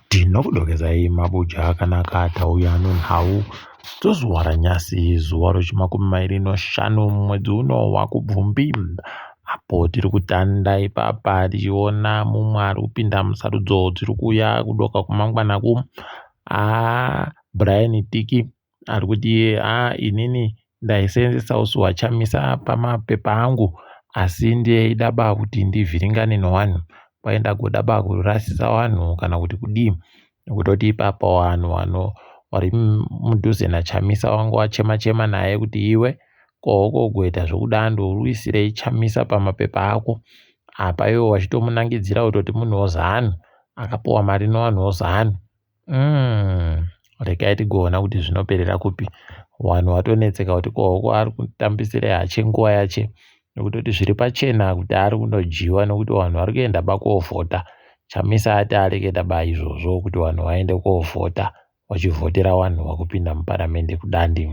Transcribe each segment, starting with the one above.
Tinokudokezai mabuja akanaka tauya nenhau dzezuva ranyasi zuva rechimakumi mairi neshanu mumwedzi uno waKubvumbi apo tiri kutanda ipapa tichiona mumwe ari kupinda musarudzo dziri kuuya kudoka kwamangwanaku. Haa Brian Tiki ari kuti haa inini ndaiseenzesa usi hwaChamisa pamapepa angu asi ndaida ba kuti ndivhiringane nevanhu kwai ndagoda ba kurasisa vanhu kana kuti kudii nekutoti ipapa vanhu vano vari mudhuze naChamisa vanga vachema chema naye kuti iwe kohoko kugoita zvekudando uri kuisirei Chamisa pamapepa ako apa ivo vachitomunangidzira kutoti munhu weZanu akapuwa mari nevanhu veZanu. Regai tigoona kuti zvinoperera kupi. Vanhu vatonetseka kuti ko uku ari kutambisira hache nguva yache nekuti zviri pachena kuti ari kundodyiwa nekuti vanhu vari kuenda ba kovhota. Chamisa ati areketa ba izvozvo kuti vanhu vaende kovhota vachivhotera vanhu vakupinda muparamende kudandi.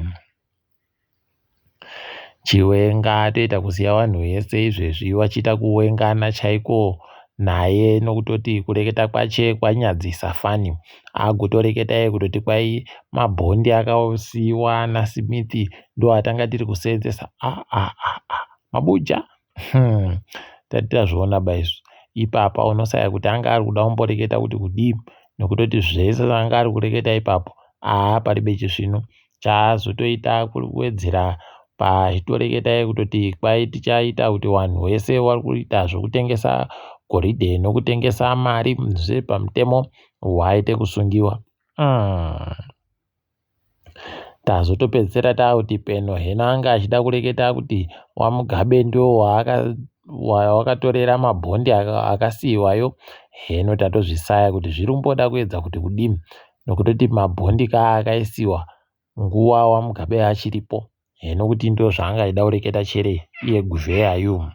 Chiwenga atoita kusiya vanhu vese izvezvi vachiita kuwengana chaiko naye nokutoti kureketa kwache kwanyadzisa fani. Agotoreketa iye kutoti kwai mabhondi akasiiwa naSmith ndoatanga tiri kuseenzesa. Ah, ah, ah, ah. Mabuja Tati tazviona ba izvi. Ipapa unosaya kuti anga ari kuda kumboreketa kuti kudii nokutoti zvese anga ari kureketa ipapo aa paribe chisvinu chaazotoita kuwedzera pachitoreketa kutoti kwai tichaita kuti vanhu vese vari kuita zvekutengesa goridhe nokutengesa mari zvisiri pamutemo waite kusungiwa. Tazotopedzisira takuti peno hino anga achida kureketa kuti waMugabe ndiwo wawakatorera mabhondi akasiiwayo hino tatozvisaya kuti zviri kumboda kuedza kuti kudini nokutoti mabhondi ka akaisiwa nguva waMugabe achiripo hino kuti ndozvaanga achida kureketa chere iye guvheyayu.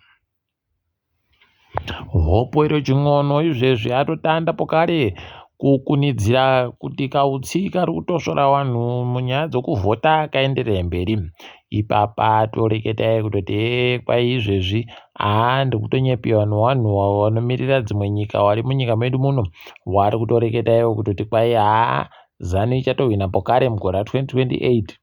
Hopo iro chin'ono izvezvi atotanda pokare kukunidzira kuti kautsi kari kutosvora vanhu munyaya dzokuvhota kaenderere mberi. Ipapa toreketai kutoti hee kwai izvezvi haa ndikutonyepewa nevanhu vanomirira dzimwe nyika vari munyika medu muno vari kutoreketaiwo kutoti kwai haa Zanu ichatohwina pokare mugore ra 2028.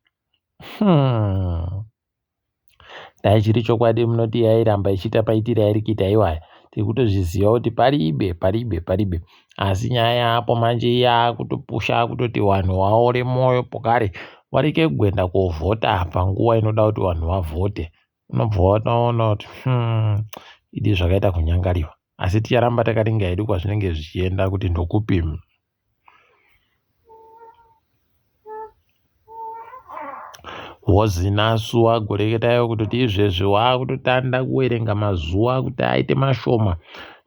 Dai chiri chokwadi munoti yairamba ichiita paitire yairi kuita iwaya. Tiri kutozviziva kuti paribe paribe paribe. Asi nyaya yaapo manje yaakutopusha kutoti vanhu vaore mwoyo pokare vareke kuenda kovhota panguva inoda kuti vanhu vavhote. Unobva watoona kuti idi zvakaita kunyangariwa. Asi ticharamba takaringa hedu kwazvinenge zvichienda kuti ndokupi. Wozinasu wagoreketayo kutoti izvezvi waakutotanda kuwerenga mazuva kuti aite mashoma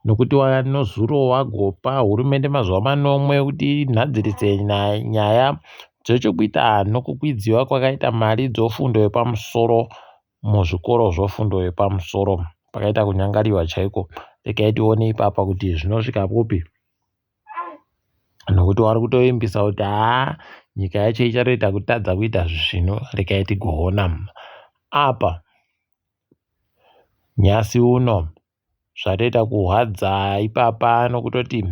nokuti wanozuro wagopa hurumende mazuva manomwe kuti inhadzirise nyaya dzechekuita nokukwidziwa kwakaita mari dzofundo yepamusoro muzvikoro zvofundo yepamusoro pakaita kunyangariwa chaiko regai tione ipapa kuti zvinosvika kupi. Nokuti wari kutovimbisa kuti haa nyika yacho ichatoita kutadza kuita zvinhu regai tigoona. Apa nyasi uno zvatoita kurwadza ipapa nokutoti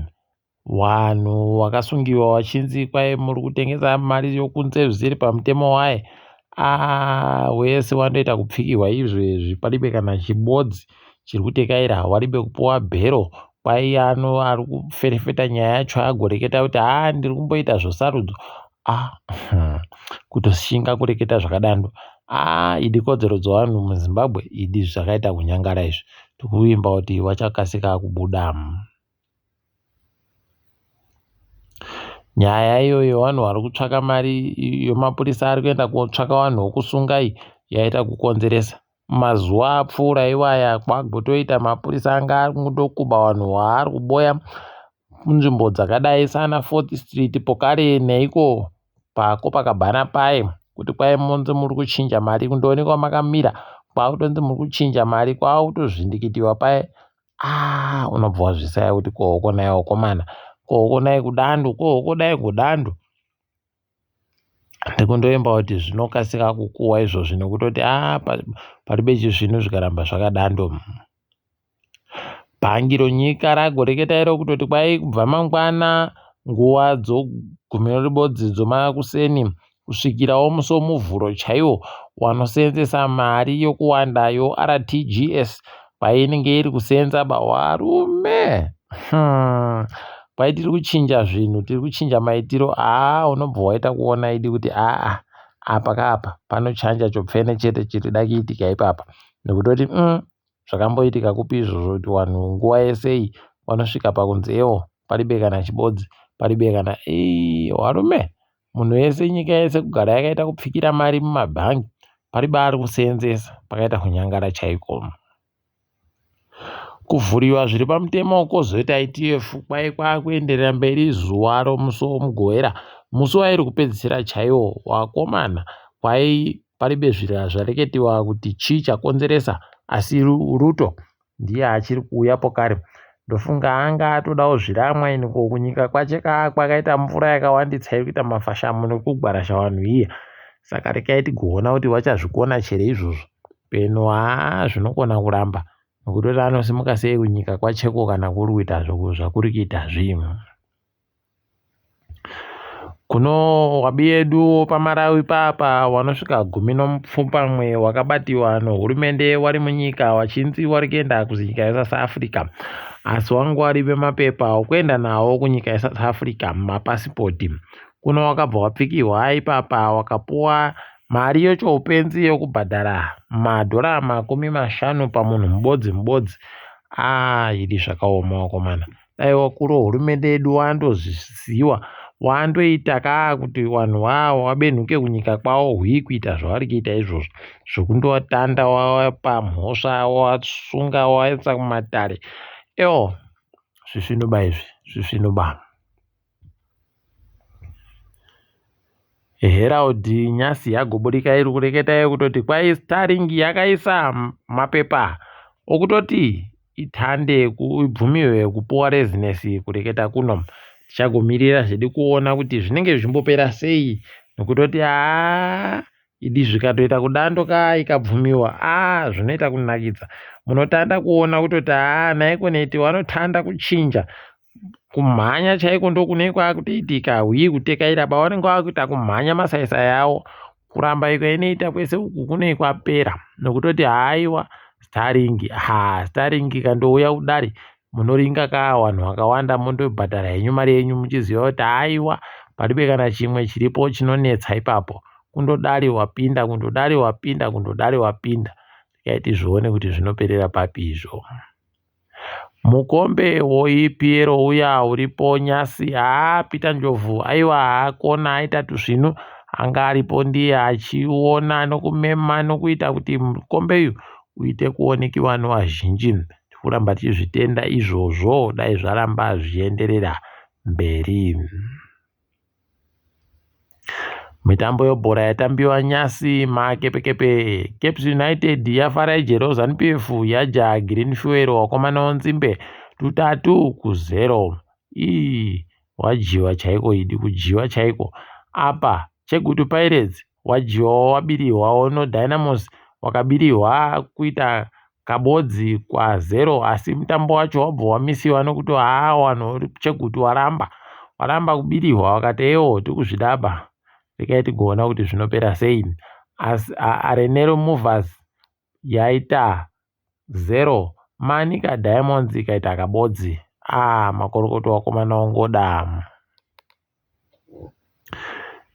vanhu vakasungiwa vachinzi kwai muri kutengesa mari yokunze zvisiri pamutemo waye Aah wese wandoita kupfikirwa izvezvi palibe kana chibodzi chiri kutekaira walibe kupuwa bhero kwai ano ari kuferefeta nyaya yacho agoreketa kuti haa ndiri kumboita zvosarudzo ah kutoshinga kureketa zvakadando ah idi kodzero dzevanhu muZimbabwe idi zvakaita kunyangara izvi tikuvimba kuti wachakasika kubuda. Nyaya iyoyo yevanhu vari kutsvaka mari yemapurisa ari kuenda kotsvaka vanhu vokusunga iyi yaita kukonzeresa. Mazuva apfuura iwaya kwagotoita mapurisa anga ari kundokuba vanhu vaari kuboya munzvimbo dzakadai sana Fourth Street pokare neiko paCopacabana paye kuti kwai monzi muri kuchinja mari kundoonekwa makamira kwakutonzi muri kuchinja mari kwakutozvindikitiwa paye Ah, unobva wazvisaya kuti kohoko naye wakomana kohoko naye kudando kohoko naye kudando ndikundoimba kuti zvinokasika kukuwa izvozvi nekutoti a ah, paribe chizvinu zvikaramba zvakadando bhangi ronyika ragoreketa iro kutoti kwai kubva mangwana. nguva dzogumi neribodzi dzomakuseni kusvikirawo musi womuvhuro chaiwo wanoseenzesa mari yokuwanda yoRTGS painenge iri kuseenza ba warume. Kwai tiri kuchinja zvinhu, tiri kuchinja maitiro. Haa, unobva waita kuona idi kuti aa apa kaapa panochanja chopfene chete chiri da kuitika ipapa, nekutoti zvakamboitika kupi izvozvo kuti vanhu nguva yese iyi vanosvika pakunzi ewo paribe kana chibodzi, paribe kana ii warume. Munhu wese, nyika yese kugara yakaita kupfikira mari mumabhangi, paribe ari kuseenzesa, pakaita kunyangara chaiko. Kuvhuriwa zviri pamutemo kwozoita ITF kwai kwakuenderera mberi zuva romusi woMugovera, musi wairi kupedzisira chaiwo wakomana. Kwai paribe zvareketiwa kuti chii chakonzeresa, asi Ruto ndiye achiri kuuya pokare. Ndofunga anga atodawo zviramwa ini ko kunyika kwache kwakaita mvura yakawandisa iri kuita mafashamu nekugwarasha vanhu iya. Saka rekai tigoona kuti vachazvikona chere izvozvo. Peno haa zvinokona kuramba nokutoti anosimuka sei kunyika kwacheko kana kuri kuita zvakuri kuita zvinhu. Kuno wabi yedu paMarawi papa wanosvika gumi nomupfumbamwe wakabatiwa nohurumende wari munyika wachinzi wari kuenda kunyika yeSouth Africa, asi wangu wari vemapepa okuenda nawo kunyika yeSouth Africa, mapasipoti. Kuno wakabva wapfikihwa ipapa wakapuwa mari yochoupenzi yokubhadhara madhora 50 pamunhu mubodzi mubodzi. Aa idi zvakaoma wakomana. Dai wakuru hurumende yedu wandozviziwa wandoita kaa kuti vanhu vawo wabenhuke kunyika kwavo hwii kuita zvavari kuita izvozvo zvokundowatanda wawapa mhosva wasunga waisa kumatare. Ewo zvisvinoba izvi zvisvinoba. Herald nyasi yagoburika iri kureketa yekutoti kwai Starlink yakaisa mapepa okutoti itande ibvumirwe kupuwa rezinesi kureketa kuno. Tichagomirira zvedu kuona kuti zvinenge zvichimbopera sei nokutoti haa idi zvikatoita kudando ka ikabvumiwa aa zvinoita kunakidza. Munotanda kuona kutoti haa naEconet vanotanda kuchinja kumhanya chaiko ndokunenge kwakutoitika hwii kutekaira pavanenge vakuita kumhanya masaisai avo kuramba iko inoita kwese uku kunenge kwapera nokutoti haiwa Starlink ha Starlink ikandouya kudari munoringa ka vanhu vakawanda mondobhadhara henyu mari yenyu muchiziva kuti haiwa paribe kana chimwe chiripo chinonetsa ipapo kundodari wapinda kundodari wapinda kundodari wapinda regai tizvione kuti zvinoperera papi izvo. Mukombe woEPL uya uripo nyasi haa Peter Ndlovu aiwa haakona aita tuzvinu anga aripo ndiye achiona nokumema nokuita kuti mukombe uyu uite kuonekiwa nevazhinji. Tikuramba tichizvitenda izvozvo dai zvaramba zvichienderera mberi. Mitambo yebhora yatambiwa nyasi makepekepe. Caps United yafara ijero Zanu PF yaja Green Fuel wakomana wenzimbe 3-0. Ii wajiwa chaiko idi kujiwa chaiko. Apa Chegutu Pirates wajiwawo wabirihwawo noDynamos wakabirihwa kuita kabodzi kwa0 asi mutambo wacho wabva wamisiwa nokuti haa vanhu Chegutu waramba waramba kubirihwa wakati ewo tikuzvidaba regai tigoona kuti zvinopera sei. Asi Arenero Movers yaita 0 Manica Diamonds ikaita kabodzi. Ah makorokoto wakomana wangoda.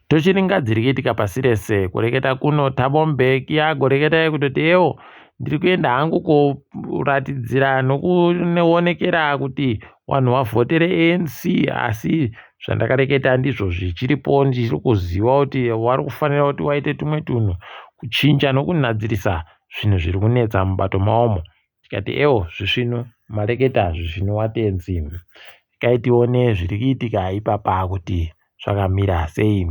Tochiringa dziri kuitika pasi rese kureketa kuno Thabo Mbeki agoreketa kutoti ewo ndiri kuenda hangu koratidzira nokuonekera kuti vanhu vavhotere ANC asi zvandakareketa ndizvo zvichiripo ndiri kuziva kuti vari kufanira kuti waite tumwe tunhu kuchinja nokunhadzirisa zvinhu zviri kunetsa mubato mawomo. Tikati ewo zvisvinu mareketa zvisvinu watenzi. Regai tione zviri kuitika ipapa kuti zvakamira sei.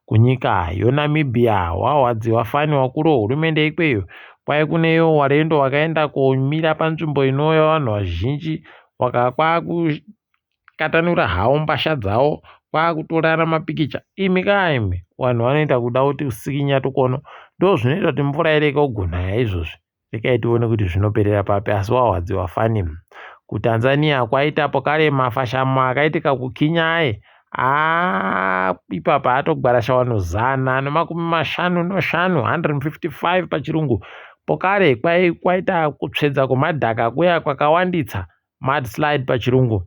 Kunyika yoNamibia wahwadziwa fani wakuru wehurumende ikweyo kwai kuneyo warendo wakaenda komira panzvimbo inouya vanhu vazhinji wakakwakukatanura hawo mbasha dzawo kwakutorana mapikicha imi kaimi vanhu vanoita kuda kuti usikinya tukono ndo zvinoita kuti mvura ireke kugonaya izvozvi. Regai tione kuti zvinoperera papi asi wahwadziwa fani. KuTanzania kwaita pokare mafashamo akaitika kuKenya aye. Haa ipapa atogwarasha vanhu 155, 155 pachirungu. Pokare kwaita kutsvedza kwemadhaka kuya kwakawanditsa, mudslide pachirungu.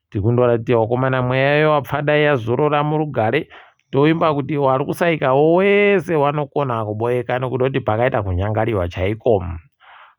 Tikundorati wakomana mweya yewapfadai yazorora murugare. Toimba kuti wari kusaikawo wese wanokona kuboeka nokutoti pakaita kunyangariwa chaiko.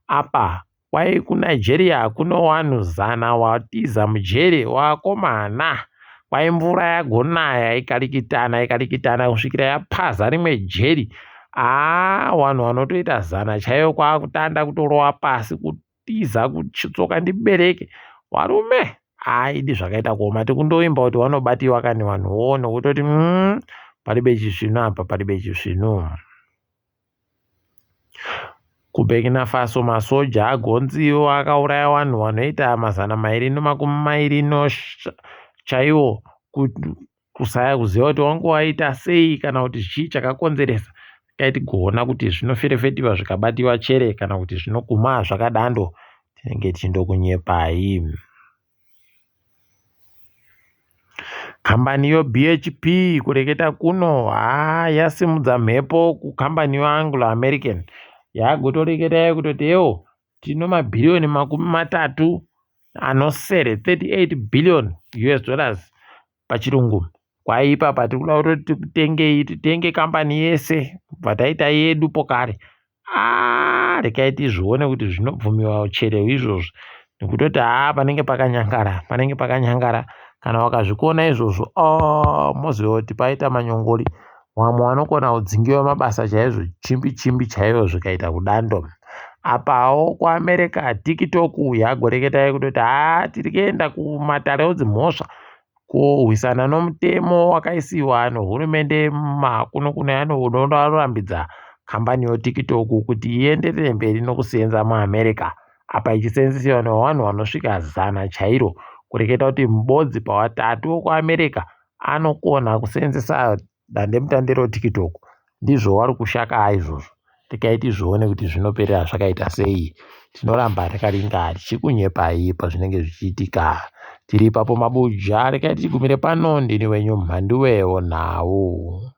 Apa Kwai kuNigeria kuno wanhu zana watiza mujeri wakomana. Kwai mvura yagonaya ikalikitana ikalikitana kusvikira yapaza rimwe jeri. Haa wanhu wanotoita zana chaiyo kwakutanda kutorova pasi kutiza kutsoka ndibereke. Warume haa idi zvakaita kuoma tikundoimba kuti wanobatiwa kani wanhuwo nokutoti mm, paribe chisvinu apa paribe chisvinu. KuBurkina Faso masoja agonziwo akauraya vanhu vanoita 220 chaiwo kusaya kuziva kuti wange waita sei kana kuti chii chakakonzeresa regai tigoona kuti zvinoferefetiwa zvikabatiwa chere kana kuti zvinoguma zvakadando tinenge tichindokunyepai. Kambani yoBHP kureketa kuno haa yasimudza mhepo kukambani yoAnglo American yagotoreketa kutoti ewo tino mabhiriyoni 36, 38 billion US dollars pachirungu kwaipa pa tiri kuda kutoti tikutengei titenge kambani yese kubva taita yedu pokare Aah regai tizvione kuti zvinobvumiwa chere izvozvo nekutoti haa panenge pakanyangara panenge pakanyangara kana wakazvikona izvozvo oh, moziva kuti paita manyongori wamwe wanokona kudzingiwa mabasa chaizvo chimbi chimbi chaiyo zvikaita kudando apawo kuamerica tiktok yagoreketai kutoti haa tiri kuenda kumatare odzimhosva Kurwisana nomutemo wakaisiwa nohurumende mumakunukunu unorambidza kambani yoTikTok kuti ienderere mberi nokuseenza muAmerica, apa ichisenzesiwa nevanhu vanosvika zana chairo, kureketa kuti mubodzi pawatatu wekuAmerica anokona kuseenzesa dandemutande roTikTok. Ndizvo wari kushaka izvozvo. Regai tizvione kuti zvinoperera zvakaita sei. Tinoramba takaringa tichikunyepai pazvinenge zvichiitika. Tiri ipapo mabuja, regai tigumire pano. Ndini wenyu Mhanduwe woNhau.